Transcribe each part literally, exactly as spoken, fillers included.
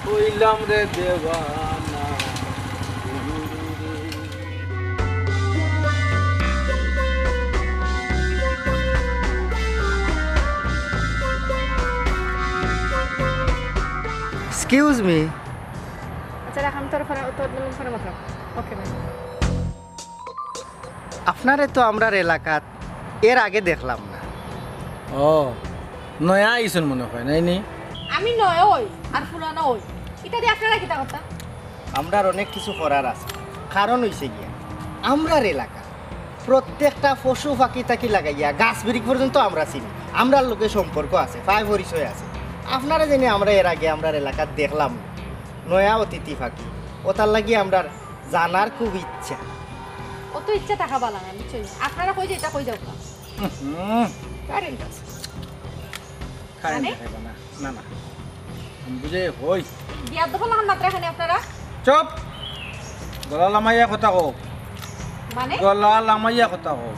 হইলাম রে দেওয়ানা। Excuse me. আচ্ছা, রাখ, আমি তোর ফোনে, তোর নম্বর ফোনে মাত্র। ওকে, ভাই। আপনারে তো আমরার এলাকাত এর আগে দেখলাম না। ও, নয়া আইছইন মনে হয়, নাইনি? আমি নয়া অই, আর পুরানা অই। ইতা দি আপনারা কিতা কথা? আমরার অনেক কিছু করার আছে। কারণ অইছে গিয়া, আমরার এলাকা প্রত্যেকটা পশু পাখি থাকি লাগাইয়া গাছ বিরিখ পর্যন্ত আমরা চিনি। আমরার লগে সম্পর্ক আছে, পায় পরিচয় আছে। আপনারে যেন আমরা এর আগে আমরার এলাকাত দেখলাম না। নয়া অতিথি পাখি, অতার লাগি আমরার জানার খুব ইচ্ছা। অত ইচ্ছা থাকা বালা না, বুঝছইন? আপনারা কই যাইতা, কই যাওগি? হুম। কারেন্ট আছে। কারেন্ট মানে? দেখাইবা না। না, না। আমি বুঝে কই। বিয়ার দখল লাখান মাত্রা এখানে আপনারা? চুপ! গলা লামাইয়া কথা কও। মানে? গলা লামাইয়া কথা কও।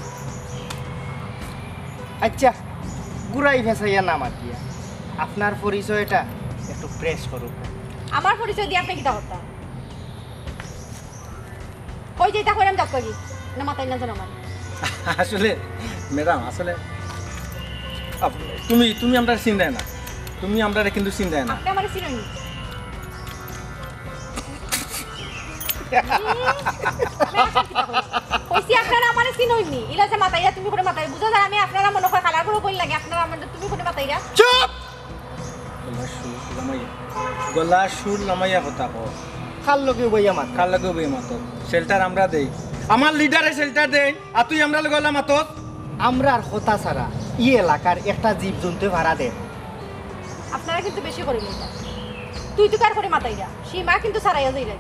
আচ্ছা, ঘুরাই ফেসাইয়া না মাতিয়া, আপনার পরিচয়টা একটু ফ্রেশ করুক। আমার পরিচয় দিয়া আপনে কিতা করতা? কই যাইতা কইরাম যাউক্কা গি। না মাতাইন না যেন আমার। আসলে, ম্যাডাম, আসলে আপ-, তুমি, তুমি আমরারে চিনরায় না। তুমি আমরারে কিন্তু চিনরায় না। আপনে আমারে চিনইন নি? কইছি আপনারা আমারে চিনইন নি। ইলা যে মাতাইরা তুমি করি মাতাইরা। বুঝা যায় আমি আপনারা মনে হয় খালার ঘরর বইন লাগে। আপনারা আমারে তুমি করি মাতাইরা। চুপ! গলার সুর লামাইয়া, গলার সুর লামাইয়া কথা কও। কার লগে উবাইয়া মাত? কার লগে উবাইয়া মাত? শেল্টার আমরা দেই। আমার লিডারে শেল্টার দেইন, আর তুই আমরার লগে অলা মাতস? আমরার কথা ছাড়া ই এলাকার একটা জীবজন্তুয়ে পাড়া দের। আপনারা কিন্তু বেশি করিলিতা। তুই তুকার করি মাতাইরা, সীমা কিন্তু ছাড়াইয়া যাইরা।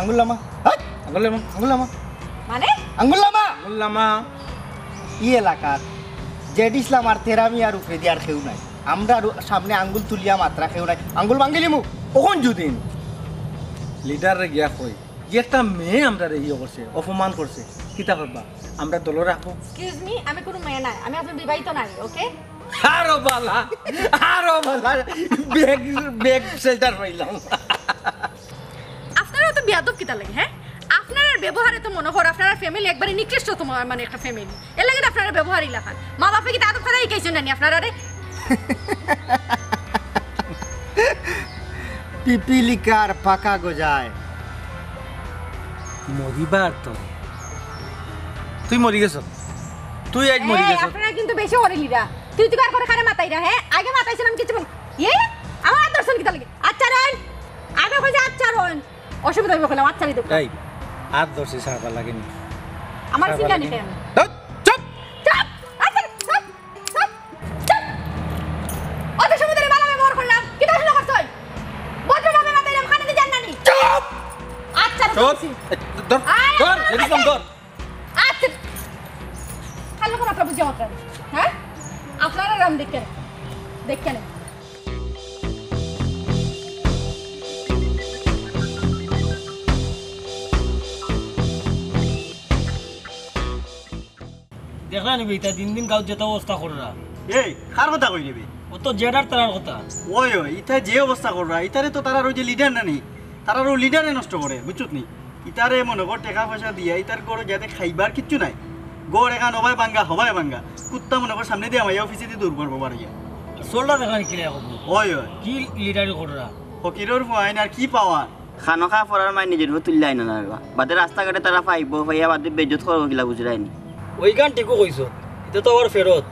আঙ্গুল লামা। হাট! আঙ্গুল লামা, আঙ্গুল লামা। মানে? আঙ্গুল লামা। আঙ্গুল লামা। ই এলাকার জেড ইসলাম আর তেরা মিয়ার উপরেদি আর কেউ নাই। আমরার সামনে আঙ্গুল তুলিয়া মাতরা কেউ নাই। আঙ্গুল ভাঙ্গিলিমু। অখন যুদি লিডাররে গিয়া কই, যে একটা মেয়ে আমরারে ইয়ে করছে, অপমান করছে, কিতা করবা? আমরা দলো রাখবো। Excuse me, আমি কুনু মেয়ে নায়, আমি একজন বিবাহিত নারী, ওকে? আরো বালা, আরো বালা, ব্যাগ, ব্যাগ শেল্টার পাইলাম। আপনারা অত বেয়াদব কিতার লাগি, হ্যাঁ? আপনারার ব্যবহারে তো মনে হয় আপনারার ফ্যামিলি একবারে নিকৃষ্টতম, মানে, একটা ফ্যামিলি। এর লাগি তো আপনারার ব্যবহার ইলাখান। মা বাপে কিতা আদব কায়দা শিখাইছইন না নি আপনারারে? পিপিলিকার পাখা গজায় মরিবার তরে। তুই মরি গেছস, তুই আইজ মরি এই, গেছস। আপনারা কিন্তু বেশি করিলিরা। তুই তুকার করি কারে মাতাইরা, হ্যাঁ? আগে মাতাইছিলাম কিছু বল। ইয়ে, আমার আর দর্শন কিতার লাগি? আচ্ছা রইন, আমি কইছি আচ্ছা রইন। অসুবিধা অইবো কইলাম, আচ্ছা দিতো। এই, আর দর্শি সারবার লাগেনি। আমার সারবার সিঙ্গানি লাগেনি। কেন? ধুৎ, চুপ! চুপ! আচ্ছা, চুপ! চুপ! চুপ! অত সময় ধরে বালা ব্যবহার করলাম, কিতা শুরু করছস? ভদ্রভাবে মাতাইলাম, কানে দি যার না নি? চুপ! আচ্ছা, চুপ! এই, ধর, আয়, ধর, আয়, জেড ইসলাম, আয়। ধর। আচ্ছা, খালি কথা বুঝে মাত্র, হ্যাঁ? আপনারা রাম দেখেন, দেখেন। দেখরা নিবে, ইতা দিন দিন গাঁওত যেতা অবস্থা কররা। এই, কার কথা কই নিবে? অত জেডার তারার কথা। ওই, ওই, ইতা যে অবস্থা কররা, ইতারে তো তারার ওই যে লিডার না নি, তারার ও লিডারে নষ্ট করে, বুঝছত নি? ইতারে মনে কর টেকা পয়সা দিয়া, ইতার ঘরো যাতে খাইবার কিচ্ছু নাই। ঘর এখান হবায় ভাঙ্গা, হবায় ভাঙ্গা। কুত্তা মনে কর সামনে দিয়া মাইয়া অফিসে দি দৌড় মারবো বাড়িয়া। চলরা দেখলাম কি রে এখন? ওই, ওই। কি লিডারি কররা? ফকিরর ফুয়াইন আর কি পাওয়ার? খানো খা পড়ার মাই নিজর উপর তুলিয়া আইনো না রে বা। বাদে রাস্তাঘাটে তারা পাইবো, পাইয়া বাদে বেইজ্জত করবো কিলা বুঝরায় নি। ওইখান ঠিকউ কইছো। ইতা তো আবার ফেরত।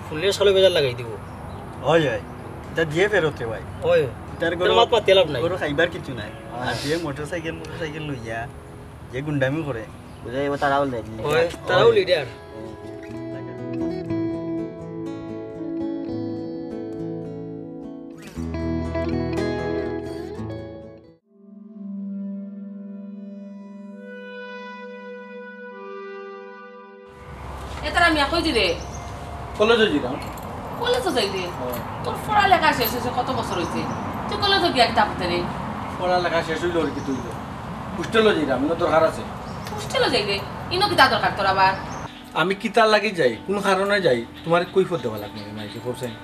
ফুলের সালো বেজার লাগাই দিব। ওই, ওই। ইতা দিয়ে ফেরত রে ভাই। ওই। ইতার ইতার ঘরো, মাত মাতি লাভ নাই। ঘরো খাইবার কিচ্ছু নাই। আর যে মোটরসাইকেল, মোটরসাইকেল লইয়া যে গুন্ডামি করে। বুঝা যাইবো তারাও লিডার। ওই, তারাও লিডার। এতারা মিয়া কই দিরে? কলেজো যাইরাম। কলেজো যাইরে? হ্যাঁ। তোর পড়ালেখা শেষ অইছে কত বছর অইছে? তুই কলেজো গিয়া কিতা করতে রে? পড়ালেখা শেষ অইলো আর কিতা অইলো? হোস্টেলো যাইরাম, ইনো দরকার আছে। হোস্টেলো যাইরে? ইনো কিতা দরকার তোর আবার? আমি কিতার লাগি যাই, কুন কারণে যাই, তুমারে কৈফত দেওয়া লাগবো না, মাইজি, কও চাইন।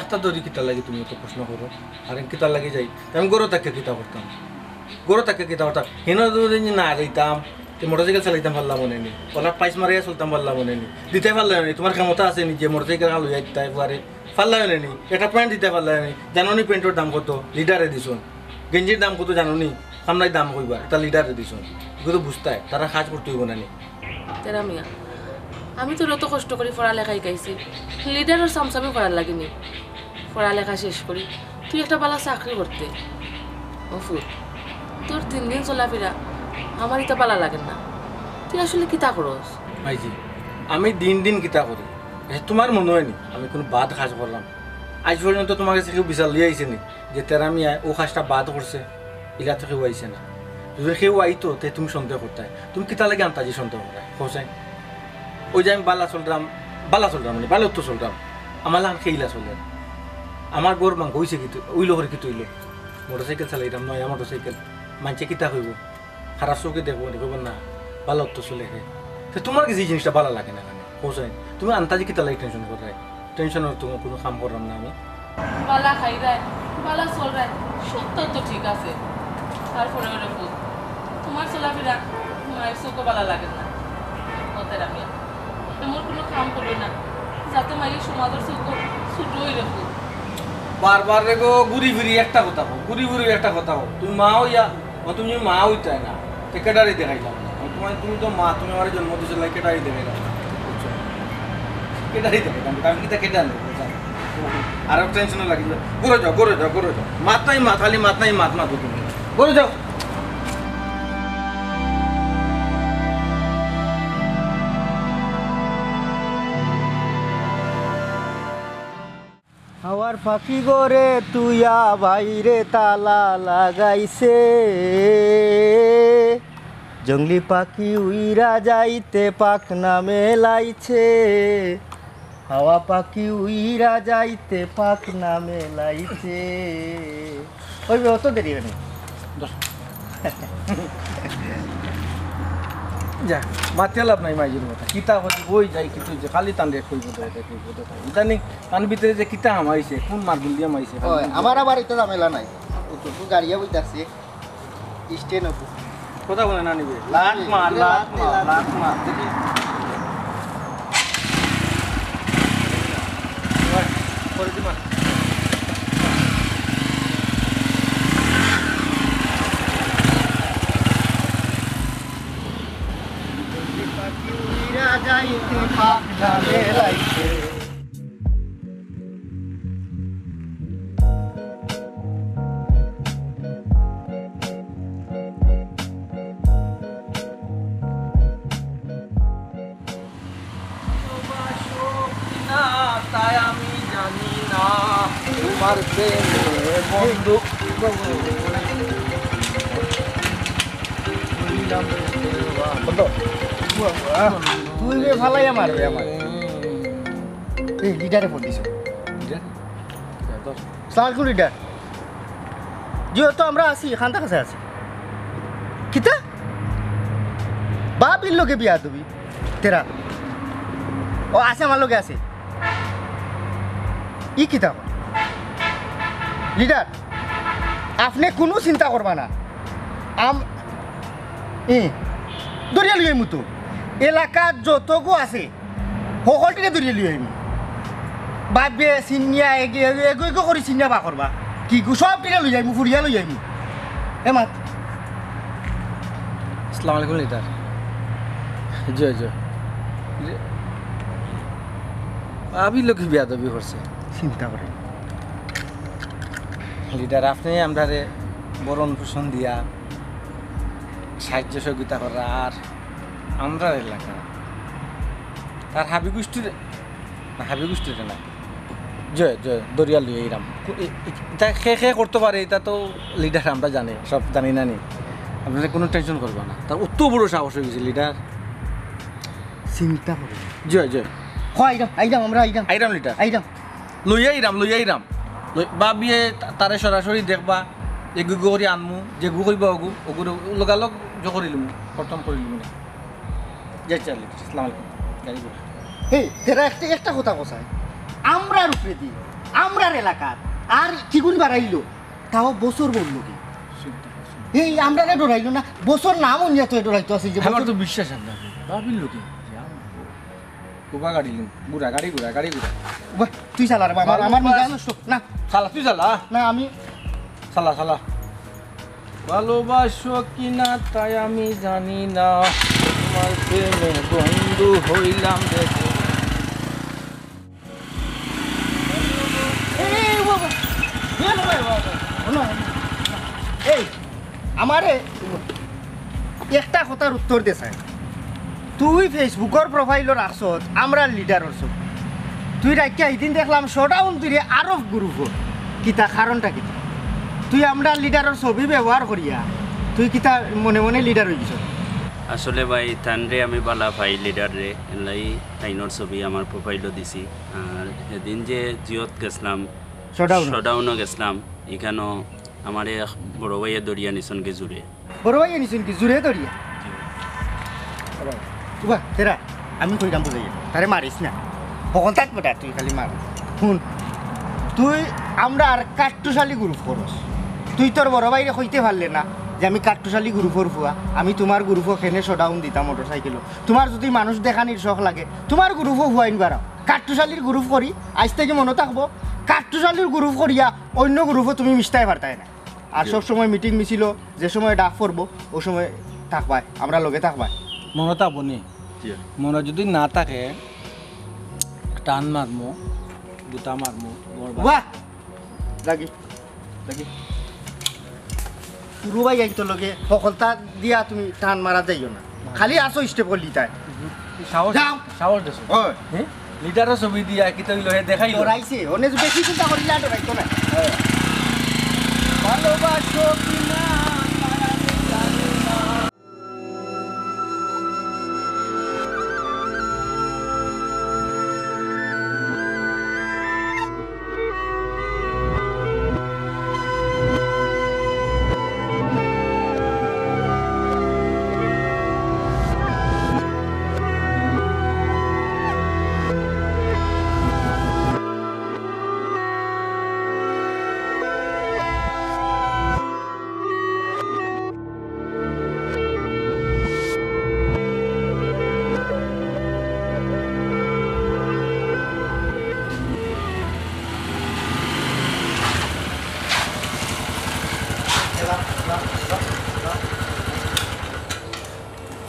একটা ধরি কিতার লাগি তুমি অত প্রশ্ন করো, আর আমি কিতার লাগি যাই, তে আমি ঘরো থাকিয়া কিতা করতাম, ঘরো থাকিয়া কিতা করতাম, হেনো যদি না যাইতাম, তে মোটরসাইকেল চালাইতাম পারলাম অনে নি, অলা পাইচ মারিয়া চলতাম পারলাম অনে নি, দিতায় পারলায় অনে নি, তুমার ক্ষমতা আছে নি যে মোটরসাইকেল লইয়া দিতায় পারে, পারলায় অনে নি, একটা প্যান্ট দিতায় পারলায় অনে নি, জানো নি প্যান্টর দাম কত, লিডারে দিছইন, গেঞ্জির দাম কত জানো নি, কামলাই দাম কইবা, একটা লিডারে দিছইন, ইগু তো বুঝতায়, তারা কাজ করতে অইবো না নি। তেরা মিয়া, আমি তোরে অত কষ্ট করি পড়ালেখা শিখাইছি, লিডারর চামচামি করার লাগি নি। পড়ালেখা শেষ করি তুই একটা বালা চাকরি করতে। ও ফুত, তোর দিন দিন চলাফিরা আমার ইতা বালা লাগের না। তুই আসলে কিতা করস? মাইজি, আমি দিন দিন কিতা করি? এ, তুমার মনো অয় নি আমি কুনু বাদ কাজ করলাম? আইজ পর্যন্ত তুমার গেছে কেউ বিচার লইয়া আইছে নি যে তেরা মিয়ায় অউ কাজটা বাদ করছে? ইলা তো কেউ আইছে না। যদি কেউ আইতো, তে তুমি সন্দেহ করতায়। তুমি কিতার লাগি আন্তাজি সন্দেহ করায়, কও চাইন? অউ যে আমি বালা চলরাম, বালা চলরাম মানে, বালা তো চলরাম। আমার লাখান কেইলা চলের? আমার ঘর ভাঙ্গা অইছে কিতা, অইলো করি কিতা অইলো? মোটরসাইকেল চালাইরাম, নয়া মোটরসাইকেল। মাইনষে কিতা কইবো? খারাপ চউখে দেখবো নি, কইবো না, বালা তো চলে হে। তে তুমার গেছে ই জিনিসটা বালা লাগে না কেনে, কও চাইন? তুমি আন্তাজি কিতার লাগি টেনশন কররায়? টেনশনর তো কুনু কাম কররাম না আমি। বালা খাইরায়, বালা চলরায়, সবতা তো ঠিক আছে। তারপরেও রে ফুত, তুমার চলাফিরা মাইর চউখো বালা লাগের না। ও তেরা মিয়া, এমন কুনু কাম করো না, যাতে মাইয়ে সমাজর চউখো ছোট অই রে ফুত। বারবার রে গো, ঘুরি ফিরি একটা কথা কও, ঘুরি ফিরি একটা কথা কও। তুমি মা অইয়া, ও তুমি মা অইতায় না, তে কেডারে দেখাইলাম? আমি তুমার, তুমি তো মা, তুমি আমারে জন্ম দিছো, লাই কেডারে দেখাইলাম? বুঝছো? কেডারে দেখাইলাম? আমি কিতা কেডা আনবো? বুঝছো? আর টেনশনও লাগি যাও। ঘরো যাও, ঘরো যাও, ঘরো যাও। মাত নাই মাত, খালি মাত নাই মাত, মাত তুমি। ঘরো যাও। হাওয়ার পাখি ঘরে তুইয়া বাইরে তালা লাগাইছে, জংলি পাখি উইরা যাইতে পাখনা মেলাইছে, হাওয়া পাখি উইরা যাইতে পাখনা মেলাইছে। ওই বে, অত দেরি অয়নি। ধর। যা, মাতিয়া লাভ নাই মাইজির কথা। কিতা কইতে বই যাই, কিতা অইছে, খালি তানরে কইবো দে, দে, কইবো দে। ইদানিং তান ভিতরে যে কিতা হামাইছে, কুন মারগুল দিয়া মাইছে, খালি ওই, কইবো। আমার আবার ইতা ঝামেলা নাই। ও তো, তো গাড়িয়া বইতাছে। Stand of. কথা বলে না নিবে। লাত মার, লাত মার, লাত মার। দেখি। ওই, করে দিবা। ভালোবাসো কি না, তাই আমি জানি না। তোমার প্রেমে বন্ধু। বন্ধু, তুই রে ফালাইয়া মারবে আমার। এই লিডারে ফোন দিছে। লিডার? সালাম আলাইকুম লিডার। জি, ও তো আমরা আছি, খান্তা কাছে আছি। কিতা? বাবির লগে বিয়া দিবি? তেরা। ও আছে, আমার লগে আছে। ই কিতা? লিডার, আপনে কুনু চিন্তা করবা না। আম-, ই, ধরিয়া লই আইমু তো। এলাকাত যতগু আছে, হকলটিরে ধরিয়া লই আইমু। বাবিয়ে চিনিয়া এগু, এগু, এগু, এগু করি চিনিয়া বার করবা। কিগু সবটিরে লই আইমু, ফুরিয়া লই আইমু। এ মাত। আসসালামু আলাইকুম লিডার। জি, জি। জি। বাবির লগে বেয়াদবি করছে। চিন্তা করে। লিডার, আপনে আমরারে ভরণ পোষণ দিয়া সাহায্য সহযোগিতা কররা, আর আমরার এলাকা, তার হাবি গোষ্ঠীর, না, হাবি গোষ্ঠীর না, জয়, জয়, দরিয়া লই আইরাম। কো-, এ-, এ-, ইতা কে কে করতো পারে, ইতা তো লিডার আমরা জানি, সব জানি না নি। আপনারা কুনু টেনশন করবা না। তার অত বড় সাহস অই গেছে লিডার। চিন্তা করে। জয়, জয়। হ, আইরাম, আইরাম, আমরা আইরাম। আইরাম লিডার। আইরাম। লইয়া আইরাম, লইয়া আইরাম। লই-, বাবিয়ে তা-, তারে সরাসরি দেখবা, এগু করি আনমু, যেগু কইবা অগু, অগুরে লগালগ জো করিলিমু, খতম করিলিমু নে। জয় চার্লি, আসসালামু আলাইকুম। গাড়ি ঘোড়া। এই, তেরা একটা, একটা কথা কছাই। আমরার উপরে দি, আমরার এলাকার, আর কিগুন বাড়াইলো, তাও বছর বললো কি? এই, আমরারে ডরাইলো না, বছর নাম উনিয়া তো ডরাইতো আছে যে আমার বছর তো বিশ্বাস আপনার। ভাবির লোকে যে আমরা ঘোড়া গাড়ি, ঘোড়া গাড়ি, ঘোড়া গাড়ি, ঘোড়া। বাহ, তুই চালা রে বাবা, আমার, ভালো আমার বাস। মিজান নষ্ট, না। চালা, তুই চালা। না, আমি চালা, চালা। ভালোবাসো কি না তাই আমি জানি না, তোমার প্রেমে বন্ধু হইলাম রে। এই, ও বাবা। এই, বাবা, বাবা, বাবা। শোনো, এই, আমারে একটা কথার উত্তর দে চাই। তুই Facebook-র profile-ও রাখছত আমরার লিডারর ছবি। তুই রাখিয়া হিদিন দেখলাম শোডাউন তুই আরব গ্রুপো। কিতা কারণটা কিতা? তুই আমরার লিডারর ছবি ব্যবহার করিয়া তুই কিতা মনে মনে লিডার অইগেছস? আসলে ভাই, তানরে আমি বালা পাই, লিডাররে, এলাই তাইনর ছবি আমার profile-ও দিছি। আর এদিন যে জিওত গেছলাম, শোডাউন। শোডাউনও গেছলাম, ইখানও আমারে এক বড় ভাইয়ে ধরিয়া নিছইন গি জুরে। বড় ভাইয়ে নিছইন গি জুরে ধরিয়া? উবা, তেরা, আমি কইরাম বুঝাইয়া, তারে মারিস না। হকলতাত বেটা তুই খালি মার। হুন, তুই আমরার কাট্টুশালী গ্রুপ করস। তুই তোর বড় ভাইরে কইতে পারলে না যে আমি কাট্টুশালী গ্রুপর ফুয়া, আমি তুমার গ্রুপো কেনে শোডাউন দিতাম মোটরসাইকেলো। তুমার যুদি মানুষ দেখানির শখ লাগে, তুমার গ্রুপো ফুয়াইন বাড়াও। কাট্টুশালীর গ্রুপ করি, আইজ থাকি মনো থাকবো, কাট্টুশালীর গ্রুপ করিয়া অইন্য গ্রুপো তুমি মিশতায় পারতায় না। আর জি। সব সময় মিটিং মিছিলো, যে সময় ডাক পড়বো, ও সময় থাকবায়, আমরার লগে থাকবায়। মনো থাকবো নি? জি। মনো যুদি না থাকে, টান মারমু, গুতা মারমু, বরবাদ। বাহ! লাগি, লাগি। পুরু ভাই আইতো লগে, হকলতা দিয়া তুমি টান মারা যাইও না। না। খালি আসো স্টেপ করলি তাই। সাহস, যাও। সাহস দেছো। ওই। হ্যাঁ? লিডারর ছবি দিয়া কিতা অইলো, হে দেখাইলো। ডরাইছে, অনে বেশি চিন্তা করিলা, ডরাইতো না। হ্যাঁ। ভালোবাসো কি না,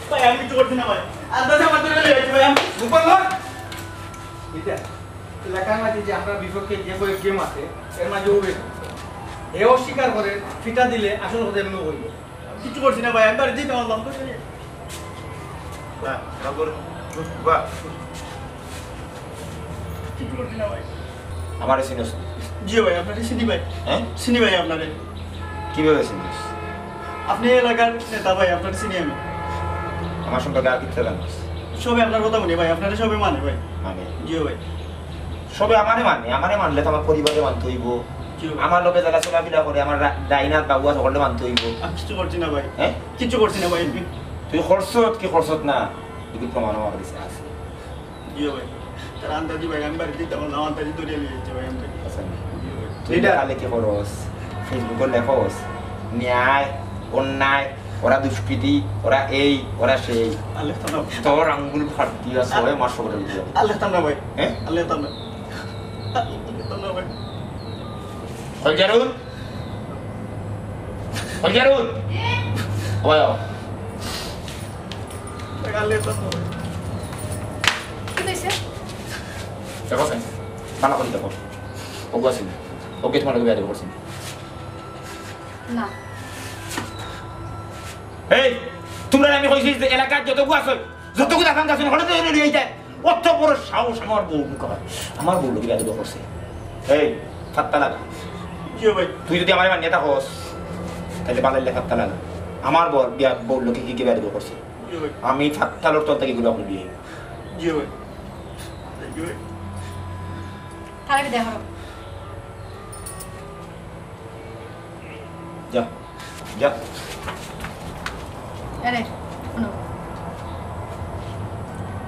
ভাই, আমি কিচ্ছু করছি না ভাই। আন্দাজে আমার ধরে নিয়ে যাচ্ছে ভাই, আমি গোপাল ভাই। এটা এলাকার মাঝে যে আমরার বিপক্ষে যে কয়েক গেম আছে, এর মাঝে ও বের। এ অস্বীকার করে, ফিটা দিলে আসল কথা এমনি হইল। আমি কিচ্ছু করছি না ভাই, আমি বাড়ি যেতে পারলাম তো। না, না করে। বাহ। কিচ্ছু করছি না ভাই। আমারে চিনস? জি ভাই, আপনারে চিনি ভাই। হ্যাঁ? চিনি ভাই আপনারে। কিভাবে চিনস? আপনি এলাকার নেতা ভাই, আপনারে চিনি আমি। আমার সম্পর্কে আর কিচ্ছু জানস? সবে আপনার কথা শুনে ভাই, আপনারে সবে মানে ভাই। মানে? জি ভাই। সবে আমারে মানে, আমারে মানলে তো আমার পরিবারে মানতে হইব। জি ভাই। আমার লগে যারা চলাফেরা করে, আমার রা-, ডাইনাত বাবু আছে, সকলে মানতে হইব। আমি কিচ্ছু করছি না ভাই। হ্যাঁ? কিচ্ছু করছি না ভাই। তুই করছত কি করছত না, এগুলো প্রমাণ আমার কাছে আছে। জি ভাই। তারা আন্দাজি ভাই, আমি বাড়িতে যাবো না, আন্দাজি ধরে নিয়ে যাচ্ছে ভাই, আমি তো আচ্ছা। জি ভাই। তুই এটা তাহলে কি করস? Facebook-ও লেখস, ন্যায়, অন্যায়, ওরা দুষ্কৃতী, ওরা এই, ওরা সেই। আল্লাহ তো না। তোর আঙ্গুল ফাটিয়া ছয় মাস করে দিতে হবে। আল্লাহ তো না ভাই। হ্যাঁ? আল্লাহ তো না। আল্লাহ তো না ভাই। কই যারুন? কই যারুন? ওই আও। আল্লাহ তো না ভাই। কি হইছে? দেখো স্যার, ভালো করে দেখো। ওগু আছে না? ওকে তোমার লগে বিয়া দিব করছি না। না। এই, তোমরা আমি কইছি যে এলাকার যতগু আছে, যতগু দাফান গাছ হঠাৎ করে লইয়া যায়। অত বড় সাহস আমার বউ মুখে হয়। আমার বউ লোকে বিয়া দিব করছে। এই, ফাত্তা লাগা। কি হবে? তুই যদি আমার মানিয়ে থাকস, তাহলে বালাইলে ফাত্তা লাগা। আমার বউ বিয়া, বউ লোকে কি কি বিয়া দিব করছে? কি হবে? আমি ফাত্তালর তল থেকে ঘুরে আপনি বিয়ে। কি হবে? কি হবে? তাহলে বিদায় করো। যা, যা। আরে, শুনো।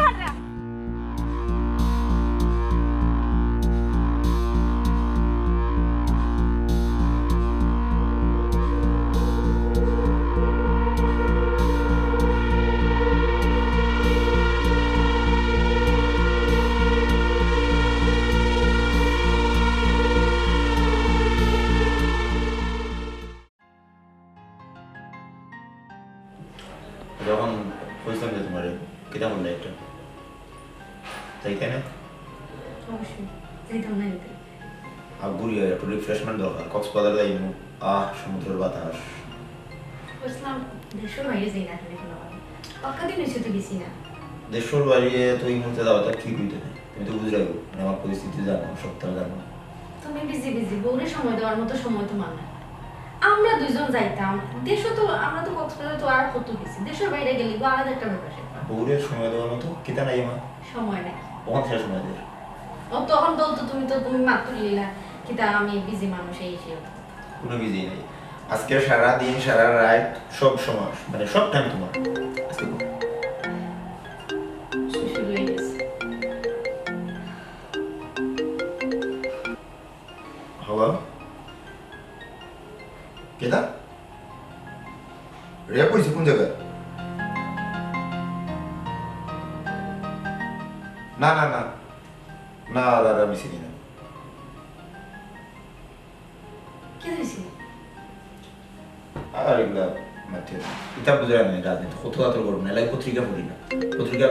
হাটরা। যখন কইছিলাম যে তোমারে, কিতা বললে একটা? যাইতে না? অবশ্যই, যাইতাম না নিতে। আর ঘুরি আয়, একটু রিফ্রেশমেন্ট দরকার। কক্সবাজার যাইমু, আহ, সমুদ্রের বাতাস। বুঝলাম, দেশের বাইরে যাই না কেন কোনো? পাক্কা দিন হয়েছে তো গেছি না। দেশের বাইরে তো এই মুহূর্তে যাওয়াটা ঠিক হইতো না। তুমি তো বুঝরায়, মানে, আমার পরিস্থিতি জানো, সবটা জানো। তুমি বিজি বিজি, বউরে সময় দেওয়ার মতো সময় তোমার নাই। আমরা দুইজন যাইতাম দেশে তো, আমরা তো কক্সবাজার তো আর কত গেছি, দেশের বাইরে গেলে গো আলাদা একটা ব্যাপার স্যাপার। বউরে সময় দেওয়ার মতো কিতা নাই আমার? সময় নাই। ওখান থেকে সময় দেয়। ও তখন বলতো, তুমি তো, তুমি মাত্র লিলা, কিতা আমি বিজি মানুষ, এই সেই। কোনো বিজি নাই। আজকে সারা দিন, সারা রাত, সব সময়, মানে, সব টাইম তোমার। আজকে ঘুম। শুরু হয়ে গেছে। হ্যালো, কেডা? রেপ হইছে কোন জায়গায়? না, না, না, না, দাদা, আমি চিনি না। কে হয়েছিল? আর এগুলা মাঠে ইতা বুঝে না, রাজনীতি কত আতর করবো না, এলাকায় পত্রিকা পড়ি না, পত্রিকা।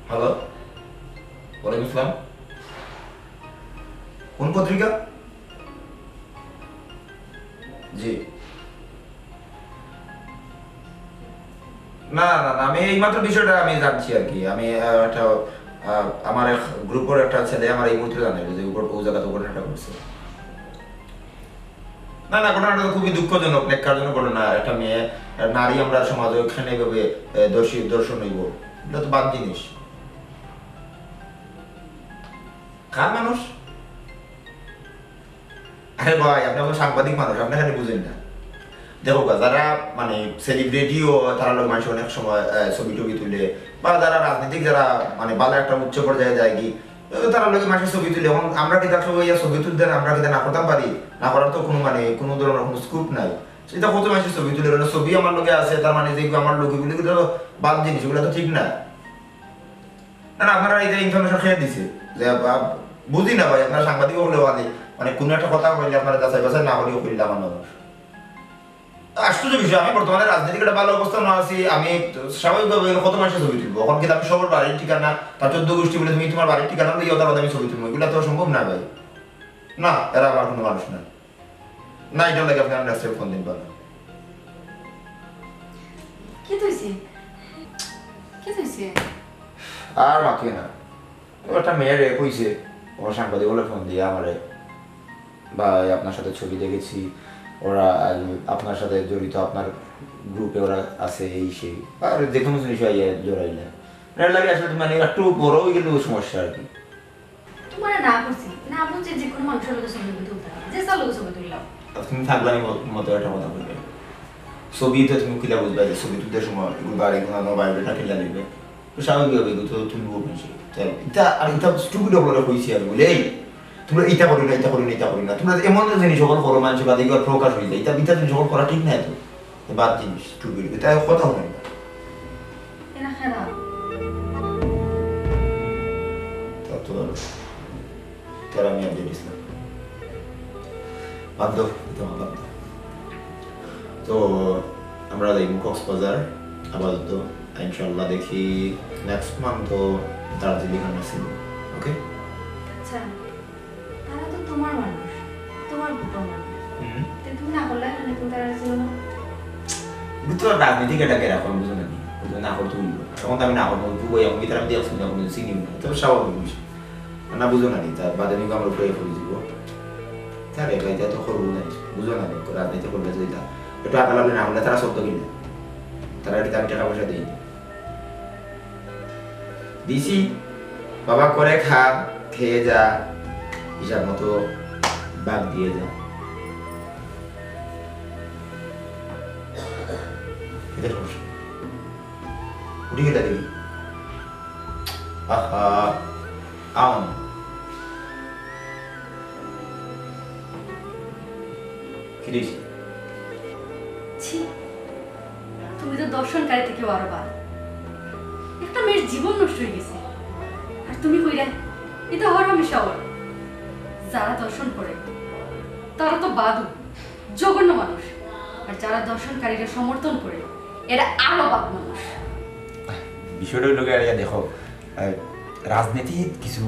হ্যালো, ওয়ালাইকুম আসসালাম। কোন পত্রিকা? জি। না, না, না, আমি এইমাত্র বিষয়টা আমি জানছি আর কি। আমি, আহ, একটা, আহ, আমার এক গ্রুপের একটা ছেলে আমার এই মুহূর্তে জানাইলো যে উপর ও জায়গাতে ঘটনাটা ঘটছে। না, না, ঘটনাটা তো খুবই দুঃখজনক, ন্যাক্কারজনক ঘটনা। একটা মেয়ে, আহ, নারী আমরা সমাজে ওখানে এভাবে, আহ, দর্শি-, দর্শন হইব, এটা তো বাদ জিনিস। কার মানুষ? আরে ভাই, আপনি এখন সাংবাদিক মানুষ, আপনি খালি বুঝেন না। দেখো গা, যারা মানে সেলিব্রিটিও, তারা লোক মানুষ অনেক সময়, আহ, ছবি টবি তুলে, বা যারা রাজনীতিক, যারা মানে ভালো একটা উচ্চ পর্যায়ে যায় কি, তো তারা লোকে মানুষের ছবি তুলে। এখন আমরা কি তার সঙ্গে ইয়া ছবি তুলতে না, আমরা কি তা না করতাম পারি? না করার তো কোনো মানে কোনো ধরনের কোনো স্কোপ নাই। সেটা কত মানুষের ছবি তুলে, মানে ছবি আমার লোকে আছে, তার মানে যে আমার লোকে বলে কিন্তু বাদ জিনিস, ওগুলো তো ঠিক না। না, না, আপনারা এই যে ইনফরমেশন খেয়ে দিছে যে, আহ, বুঝি না ভাই, আপনারা সাংবাদিক হলেও আনি, মানে কোনো একটা কথা কইলে আপনারা যাচাই বাছাই না করিও কইলে আমার মানুষ। আশ্চর্য বিষয়, আমি বর্তমানে রাজনৈতিক একটা ভালো অবস্থা না আছি, আমি স্বাভাবিকভাবে কত মানুষের ছবি তুলবো। এখন কিন্তু আমি সবার বাড়ির ঠিকানা, তার চোদ্দ গোষ্ঠী বলে তুমি তোমার বাড়ির ঠিকানা লইয়া তার বাদে আমি ছবি তুলবো, এগুলো তো সম্ভব না ভাই। না, এরা আমার কোনো মানুষ না। না, এটা লাগে আপনার নেক্সট টাইম কোন দিন পাবেন। কি হইছে? কি হইছে? আর মাতিও না। ও একটা মেয়ে রেপ হইছে, ওর সাংবাদিক বলে ফোন দিয়ে আমারে, বা এই আপনার সাথে ছবি দেখেছি, ওরা, আহ, আপনার সাথে জড়িত, আপনার গ্রুপে ওরা আছে, এই সেই, আর যে কোনো জিনিস আইয়া জড়াইলে। এর লাগে আসলে মানে একটু বড় হয়ে গেলেও সমস্যা আর কি। তোমারে না করছি, না বুঝছি যে কোনো মানুষের লগে ছবি তুলতে হবে, যে তার লগে ছবি তুললাম। আর তুমি থাকলে আমি মত-, মতো একটা কথা বলবে, ছবি তো তুমি কিলা বুঝবা যে ছবি তুলতে সময় এগুলো বাড়ি কোনো বায়োডাটা কিলা দিবে, তো স্বাভাবিকভাবে এগুলো তো তুলবো মানুষের। তাই এটা, আর এটা স্টুপিড অকলরে কইছি আমি বলে, এই তোমরা এটা করি না, এটা করি না, এটা করি না, তোমরা এমন জিনিস অকল করো মানুষের বাদে এগুলো প্রকাশ হয়ে যায়, এটা, এটা জিনিস অকল করা ঠিক না তো। বাদ জিনিস, স্টুপিড, এটা কথা হয় না। এরা খারাপ। তা তো আর, তারা আমি আর জানিস না। বাদ দাও, এটা আমার বাদ দাও। তো আমরা যাইমু কক্সবাজার আপাতত, ইনশাআল্লাহ দেখি নেক্সট মান্থ তো দার্জিলিং আমরা ছিল। ওকে? আচ্ছা, তারা তো তোমার মানুষ, তোমার গ্রুপের মানুষ। হুম। তে তুমি না করলে কেনে, তুমি তারা ছিল না? কিন্তু রাজনীতিক এটা কেরা এখন বুঝো না নি? বুঝো না করতে হইব। এখন তো আমি না করবো, তুই বই আমি তারা দিয়ে এখন এখন চিনি না। তো স্বাভাবিক বিষয়। না বুঝো না নি, তা বাদে আমি আমার উপরে পড়ে দিব। তারে ভাই, তা তো করবো না, বুঝো না নি, রাজনীতি করলে তো এটা। একটু আকাল না হলে তারা শব্দ কিনে। তারা এটা আমি টাকা পয়সা দিই। দিছি, বাবা করে খা, খেয়ে যা, হিসাব মতো ভাগ দিয়ে যা। খেতে সমস্যা। উঠি গেলে দেখি। আহা, আউন। কি দিছি? ছি, তুমি তো দর্শনকারী থেকেও আরো বাদ। একটা মেয়ের জীবন নষ্ট হয়ে গেছে, আর তুমি কইরা এটা হর হামেশা ওর। যারা দর্শন করে তারা তো বাদু, জঘন্য মানুষ, আর যারা দর্শনকারীরা সমর্থন করে এরা আরো বাদ মানুষ। বিষয়টা হইল গিয়া, ইয়া দেখো, আহ, রাজনীতির কিছু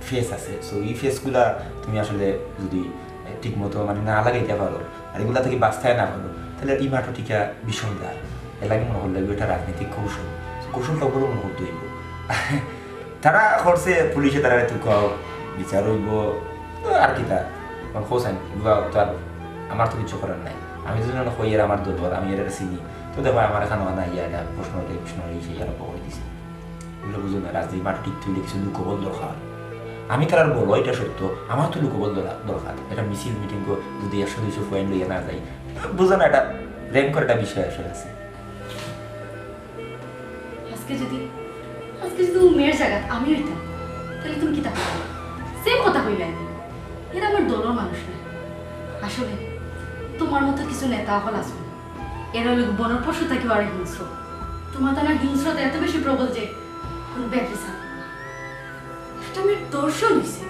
ফেস আছে, সো এই ফেসগুলা তুমি আসলে যদি, আহ, ঠিক মতো মানে না লাগাইতে পারো, আর এগুলা থেকে বাঁচতে না পারো, তাহলে এই মাঠও টিকা ভীষণ দায়। এর লাগে মনে করলে এটা রাজনৈতিক কৌশল, কৌশলটা অবলম্বন করতে হইব। তারা করছে, পুলিশে তারা তুকাও বিচার হইব, তো আর কি তা, এখন হোসেন, বা তার, আমার তো কিছু করার নাই। আমি তো জানো কই এর আমার দরবার, আমি এর চিনি। তো দেখো আমার এখানে না ইয়া এটা প্রশ্ন, প্রশ্ন এই সেই আরম্ভ করে দিছি। এগুলো বুঝো না, রাজনীতি মাঠে টিকতে হইলে কিছু লোকবল দরকার। আমি তারার বলো, এটা সত্য, আমার তো লোকবল দরা-, দরকার। এটা মিছিল মিটিং যদি একশো দুইশো পয়েন্ট লইয়া না যাই, বুঝো না, এটা র্যাঙ্কর একটা বিষয় আসলে আছে। আজকে যদি, আজকে যদি ও মেয়ের জায়গা আমি হইতাম, তাহলে তুমি কিতা কইতায়? সেম কথা কইলায় নি। এরা আমার দলর মানুষ না। আসলে তোমার মতো কিছু নেতা হল আছে। এরা হলো বনর পশু থাকিও আরো হিংস্র। তোমার তো না হিংস্রতা এত বেশি প্রবল যে কোনো ব্যাপারই সামনে না। একটা মেয়ের ধর্ষণ হইছে,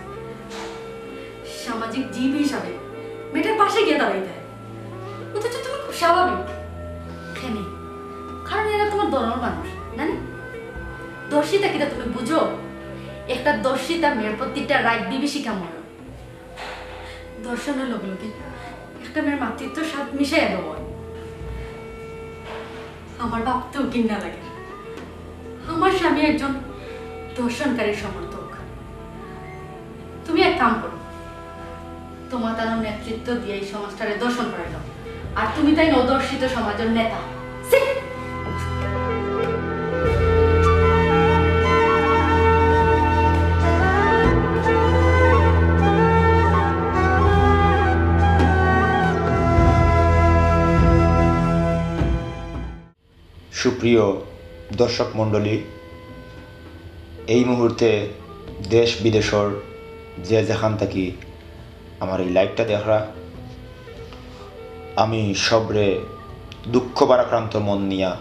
সামাজিক জীব হিসাবে মেয়েটার পাশে গিয়া দাঁড়াইতায়, অথচ তুমি খুব স্বাভাবিক। কেনে? কারণ এরা তোমার দলর মানুষ, না নি? ধর্ষিতা কিতা তুমি বুঝো? একটা ধর্ষিতা মেয়ের প্রতিটা রাইট বিভীষিকা মরণ। ধর্ষণর লগে লগে একটা মেয়ের মাতৃত্ব স্বাদ মিশাইয়া দেওয়া হয়। আমার ভাবতেও ঘিন্না লাগে। আমার স্বামী একজন ধর্ষণকারীর সমর্থক। তুমি এক কাম করো, তোমার তার নেতৃত্ব দিয়া এই সমাজটারে ধর্ষণ করাইলাও, আর তুমি তাইন অধর্ষিত সমাজর নেতা। ছি! সুপ্রিয় দর্শক মণ্ডলী, এই মুহূর্তে দেশ বিদেশর যে যেখান থাকি আমার এই লাইভটা দেখরা, আমি সবরে দুঃখ ভারাক্রান্ত মন নিয়া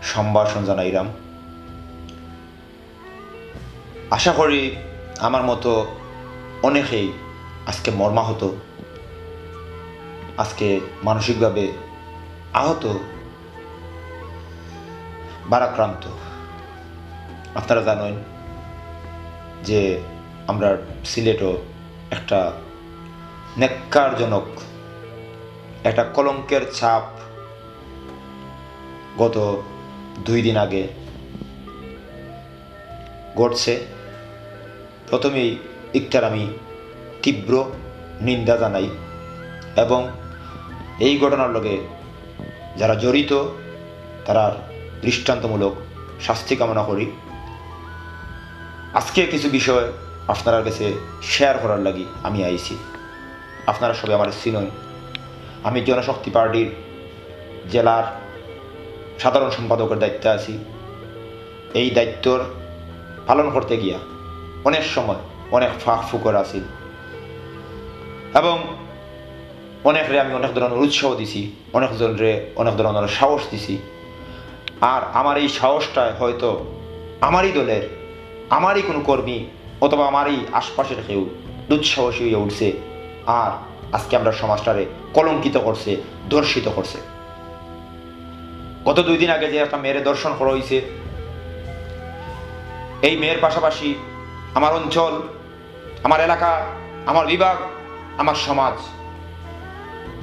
সম্ভাষণ জানাইরাম। আশা করি আমার মতো অনেকেই আজকে মর্মাহত, আজকে মানসিকভাবে আহত, ভারাক্রান্ত। আপনারা জানেন যে আমরা সিলেটও একটা ন্যাক্কারজনক, একটা কলঙ্কের ছাপ গত দুই দিন আগে ঘটছে। প্রথমেই ইকটার আমি তীব্র নিন্দা জানাই এবং এই ঘটনার লগে যারা জড়িত তারার দৃষ্টান্তমূলক শাস্তি কামনা করি। আজকে কিছু বিষয় আপনারার কাছে শেয়ার করার লাগি আমি আইছি। আপনারা সবে আমারে চিনইন, আমি জনশক্তি পার্টির জেলার সাধারণ সম্পাদকের দায়িত্বে আছি। এই দায়িত্বর পালন করতে গিয়া অনেক সময় অনেক ফাঁক ফুকর আছিল এবং অনেকরে আমি অনেক ধরনের উৎসাহ দিছি, অনেক জনরে অনেক ধরনের সাহস দিছি। আর আমার এই সাহসটায় হয়তো আমারই দলের, আমারই কোনো কর্মী অথবা আমারই আশপাশের কেউ দুঃসাহসী হইয়া উঠছে, আর আজকে আমরা সমাজটারে কলঙ্কিত করছে, ধর্ষিত করছে। গত দুই দিন আগে যে একটা মেয়েরে ধর্ষণ করা হইছে, এই মেয়ের পাশাপাশি আমার অঞ্চল, আমার এলাকা, আমার বিভাগ, আমার সমাজ,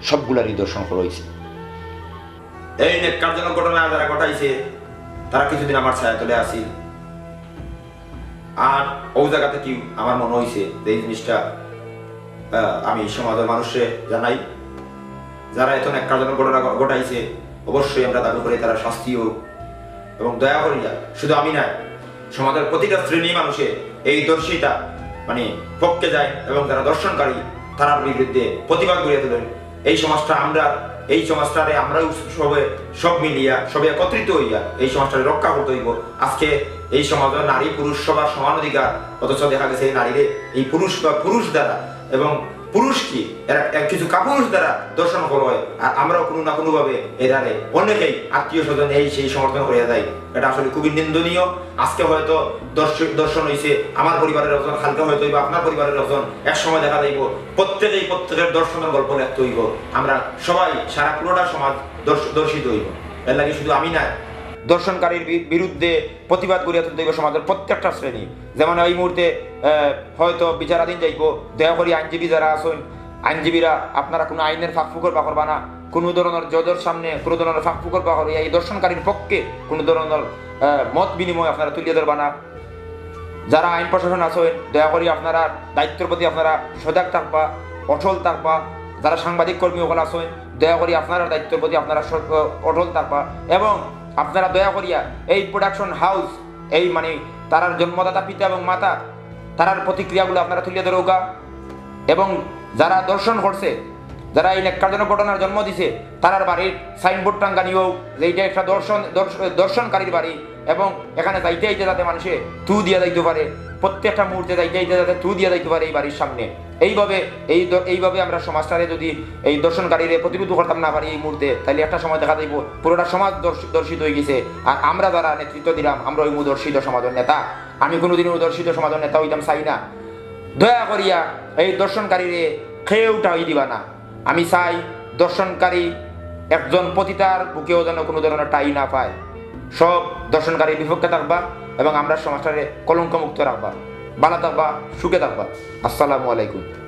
সবগুলারই ধর্ষণ করা হইছে। এই ন্যাক্কারজনক ঘটনা যারা ঘটাইছে, তারা কিছুদিন আমার ছায়াতলে আছিল। আর ওই জায়গা থেকে আমার মনে হইছে যে এই জিনিসটা, আহ, আমি সমাজের মানুষরে জানাই, যারা এত ন্যাক্কারজনক ঘটনা ঘ-, ঘটাইছে, অবশ্যই আমরা দাবি করি তারা শাস্তি হোক। এবং দয়া করিয়া শুধু আমি নয়, সমাজের প্রতিটা শ্রেণী মানুষে এই ধর্ষিতা মানে পক্ষে যায় এবং যারা ধর্ষণকারী তারার বিরুদ্ধে প্রতিবাদ গড়িয়া তোলেন। এই সমাজটা আমরা, এই সমাজটারে আমরাও সবে, সব মিলিয়া, সবে একত্রিত হইয়া এই সমাজটারে রক্ষা করতে হইব। আজকে এই সমাজে নারী পুরুষ সবার সমান অধিকার, অথচ দেখা গেছে এই নারীরে এই পুরুষ বা পুরুষ দ্বারা এবং পুরুষ কি এরা এক কিছু কাপুরুষ দ্বারা ধর্ষণ করা হয়, আর আমরাও কোনো না কোনোভাবে এরারে অনেকেই আত্মীয় স্বজন এই সেই সমর্থন করিয়া দেয়। এটা আসলে খুবই নিন্দনীয়। আজকে হয়তো ধর্ষ-, ধর্ষণ হইছে আমার পরিবারের একজন, কালকে হয়তো হইব আপনার পরিবারের একজন, এক সময় দেখা যাইব প্রত্যেকেই প্রত্যেকের ধর্ষণের গল্প লেখতে হইব। আমরা সবাই, সারা পুরোটা সমাজ ধর্ষ-, ধর্ষিত হইব। এর লাগি শুধু আমি না, ধর্ষণকারীর বি-, বিরুদ্ধে প্রতিবাদ গড়িয়া তুলতে হইব সমাজের প্রত্যেকটা শ্রেণী। যেমন এই মুহূর্তে, আহ, হয়তো বিচারাধীন যাইব, দয়া করি আইনজীবী যারা আছেন, আইনজীবীরা আপনারা কোনো আইনের ফাঁক ফুকর বা করবা না, কোনো ধরনের জজের সামনে কোনো ধরনের ফাঁক ফুকর বা করিয়া এই ধর্ষণকারীর পক্ষে কোনো ধরনের, আহ, মত বিনিময় আপনারা তুলিয়া ধরবা না। যারা আইন প্রশাসন আছেন, দয়া করি আপনারা দায়িত্বের প্রতি আপনারা সজাগ থাকবা, অটল থাকবা। যারা সাংবাদিক কর্মী অকল আছেন, দয়া করি আপনারা দায়িত্বের প্রতি আপনারা স-, অটল থাকবা এবং আপনারা দয়া করিয়া এই প্রোডাকশন হাউস, এই মানে তারার জন্মদাতা পিতা এবং মাতা তারার প্রতিক্রিয়াগুলো আপনারা তুলিয়া ধরউক্কা। এবং যারা ধর্ষণ করছে, যারা এই ন্যাক্কারজনক ঘটনার জন্ম দিছে, তারার বাড়ির সাইনবোর্ড টাঙ্গানি অউক যে এইটা একটা ধর্ষণ, ধর্ষ-, ধর্ষণকারীর বাড়ি, এবং এখানে যাইতে আইতে যাতে মানুষে থু দিয়া যাইতে পারে, প্রত্যেকটা মুহূর্তে যাইতে আইতে যাতে থু দিয়া যাইতে পারে এই বাড়ির সামনে। এইভাবে, এই দ-, এইভাবে আমরা সমাজটারে যদি এই ধর্ষণকারীরে প্রতিরোধ করতাম না পারি এই মুহূর্তে, তাইলে একটা সময় দেখা যাইব পুরোটা সমাজ ধর্ষ-, ধর্ষিত হয়ে গেছে। আর আমরা যারা নেতৃত্ব দিলাম, আমরা হইমু ধর্ষিত সমাজের নেতা। আমি কোনোদিনও ধর্ষিত সমাজের নেতা হইতাম চাই না। দয়া করিয়া এই ধর্ষণকারীরে কেউ ঠাঁই দিবা না। আমি চাই ধর্ষণকারী একজন পতিতার বুকেও যেন কোনো ধরনের ঠাঁই না পায়। সব ধর্ষণকারীর বিপক্ষে থাকবা এবং আমরা সমাজটারে কলঙ্কমুক্ত রাখবা। ভালা থাকবা, সুখে থাকবা। আসসালামু আলাইকুম।